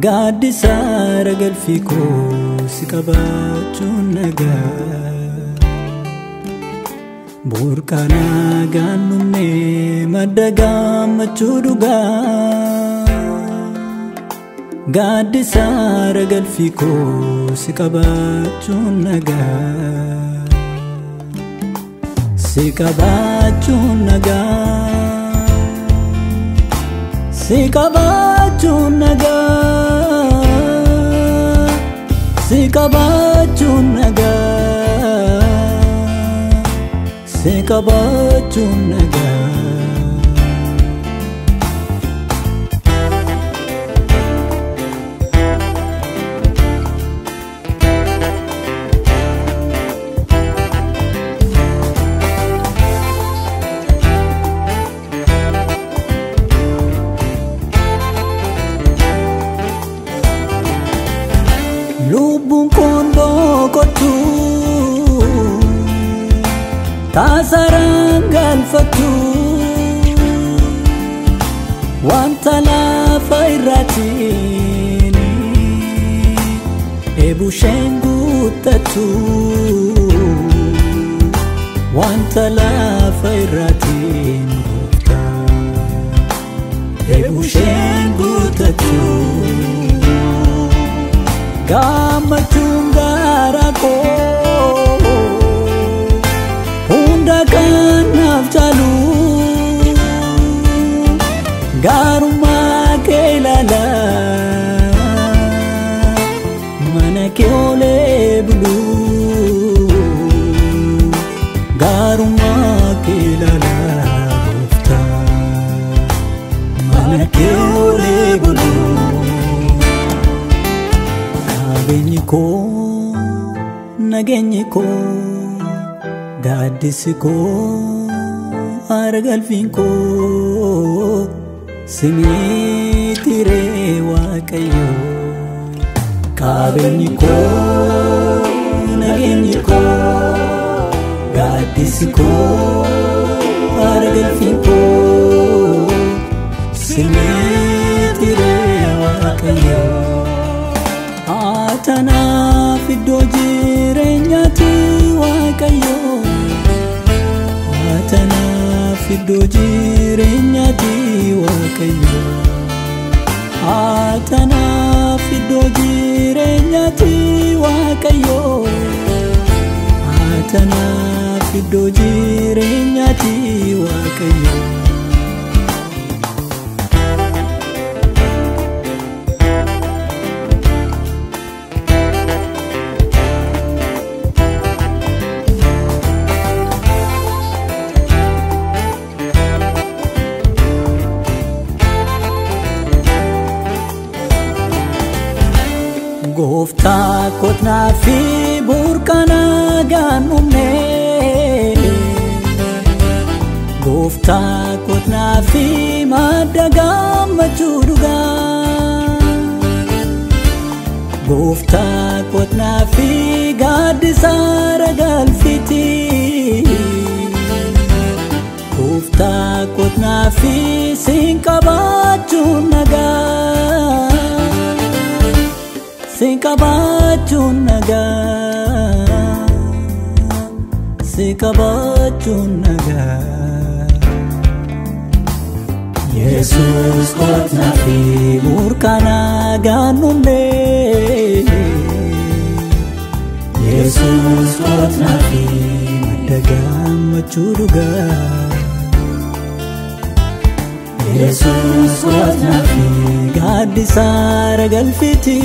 Gaaddisa galfii koo si qabaachuun nagaa. Burqaa nagaan dhumne madda gammachuu dhugaa. Gaaddisa galfii koo si qabaachuun nagaa. Si qabaachuun nagaa. Si qabaachuun nagaa. Si qabaachuun nagaa. Si qabaachuun nagaa. Lubbuun kun boqotu taasaraan galfattu wanta lafa irraatiin eebusheen guuttatu wanta lafa irraatiin eebusheen guuttatu. Gammachuun garaa koo hunda kanaaf caalu gaarummaa kee ilaalaa mana kee oolee bulu gaarummaa kee ilaalaa gooftaa mana kee oolee bulu. Qabeenyi koo nageenyi koo gaaddisi koo aara galfiin koo simiitiree Waaqayyo. Qabeenyi koo nageenyi koo gaaddisi koo aara galfiin koo simiitiree Waaqayyo. Atanaaf iddoo jireenyaati Waaqayyo. Atanaaf iddoo jireenyaati Waaqayyo. Atanaaf iddoo jireenyaati Waaqayyo. Atanaaf iddoo jireenyaati Waaqayyo. Gooftaa kotnaa fi burqaa nagaan dhumne. Gooftaa kotnaa fi madda gammachuu dhugaa. Gooftaa kotnaa fi gaaddisa galfiti. Gooftaa kotnaa fi siin qabaachuun nagaa. Si qabaachuun nagaa. Si qabaachuun nagaa. Yesuus kotnaa fi burqaa nagaan dhumne. Yesuus kotnaa fi madda gammachuu dhugaa. Yesuus kotnaafi gaaddisaara galfiti.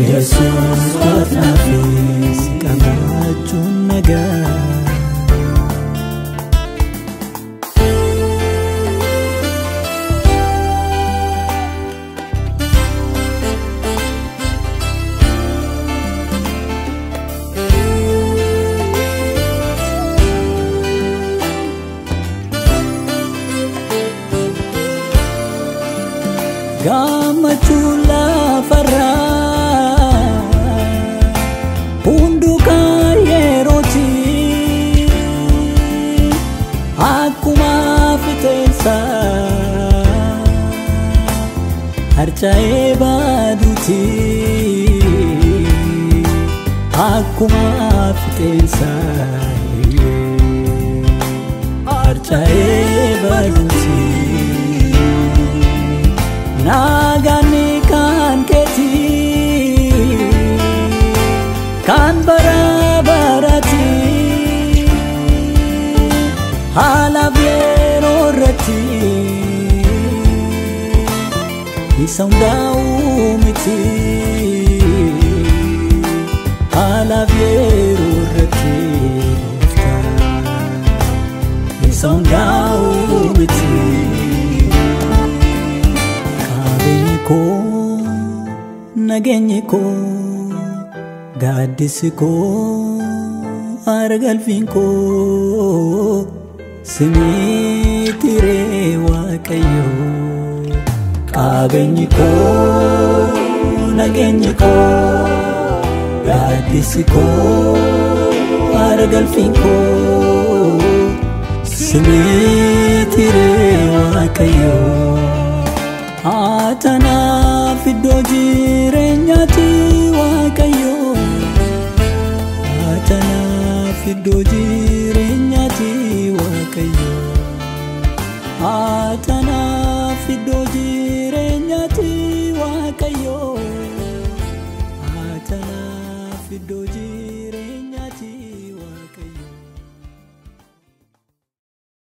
Yesuus kotnaafi si qabaachuun nagaa. Gammachuu lafarraa hunduu kan yerooti, akkuma fixeensa harca'ee baaduuti, akkuma fixeensa harca'ee baaduuti. Nagaan kan keeti kan bara barati, haalaaf yeroo irratti isa hundaa'uu miti, haalaaf yeroo irratti gooftaa isa hundaa'uu miti. Qabeenyi koo, nageenyi koo, gaaddisi koo, aara galfiin koo simiitiree Waaqayyo. Qabeenyi koo, nageenyi koo, gaaddisi koo, aara galfiin koo simiitiree Waaqayyo. Atanaaf iddoo jireenyaati Waaqayyo. Atanaaf iddoo jireenyaati.